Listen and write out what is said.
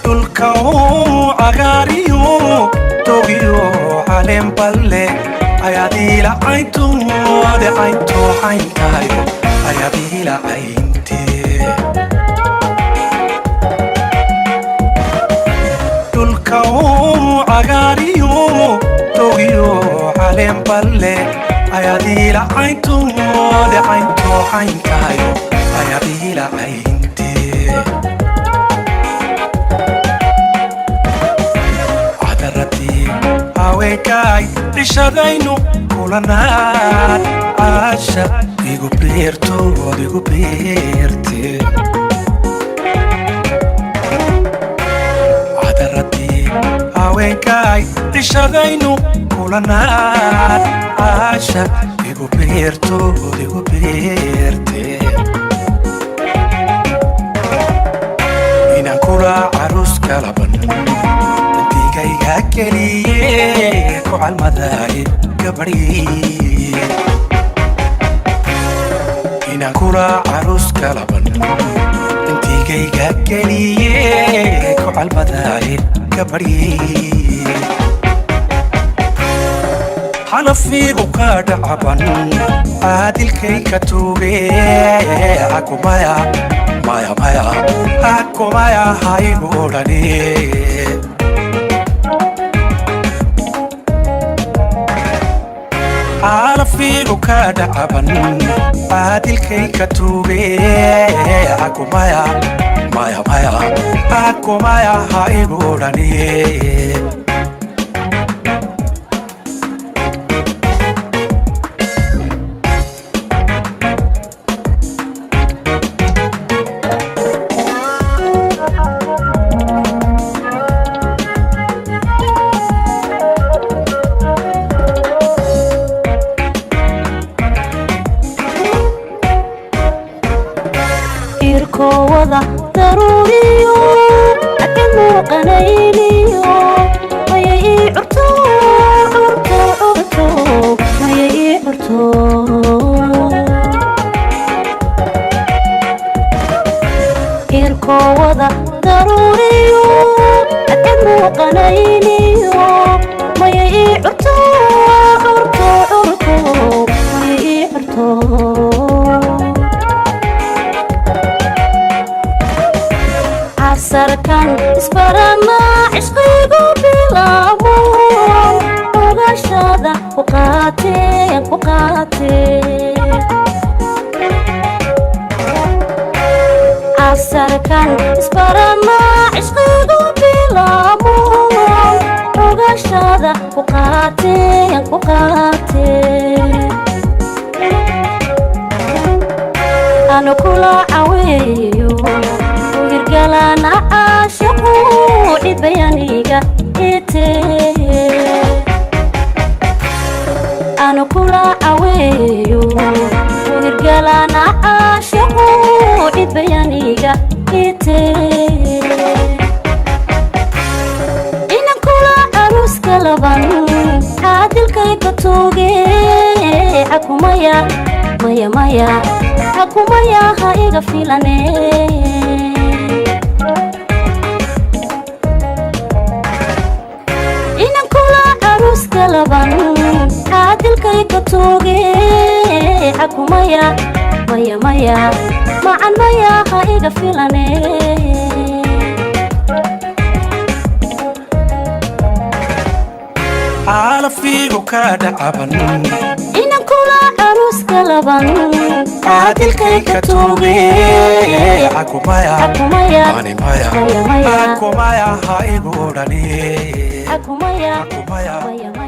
Dhulka uu cagaariyo dogiyo caleen balle ayaad ila cayntoode caynto cayntayo ayaad ila cayntee. Dhulka uu cagaariyo dogiyo caleen balle ayaad ila cayntoode caynto cayntayo ayaad ila cayntee. Cadaradii haweenkaay cishadaynu kulanaad caasha igu beertood igu beerte. Cadaradii haweenkaay cishadaynu kulanaad caasha igu beertood igu beerte. Inaan kula caruus kalaban intigayga keliye ku calmadaay gabadhii. Inaan kula caruus kalaban intigayga keliye ku calmadaay gabadhii. Xanafiigu ka dhacaban caadilkay ka tuuge akumaya maya maya akumaya haygu odhani. Xanafiigu ka dhacaban caadilkay ka tuuge akumaya maya maya akumaya haygu odhani. Irkowada daruuriyo aka muuqanayniyo maya ii curto curto curto maya ii curto. Irkowada daruuriyo aka muuqanayniyo maya ii curto curto curto maya ii curto. Casarkan isbarana cishqigu bilaamoon ogashada ku qaateen ku qaateen. Casarkan isbarana cishqigu bilaamoon ogashada ku qaateen ku qaateen. Anu kula caweeyo hirgalana caashaqu cibayaniga ite. Anu kula caweeyo hirgalana caashaqu cibayaniga ite. Inan kula caruuska laban caadilkay ka tuuge akumaya maya maya akumaya ha iga filane. Inan kula caruuska laban caadilkay ka tuuge akumaya maya maya macan maya ha iga filane. Xalafiigu ka dhacaban Inan kula caruuska laban caadilkay ka tuuge akumaya akumaya mani maya maya maya akumaya ha igu odhani. Akumaya akumaya maya.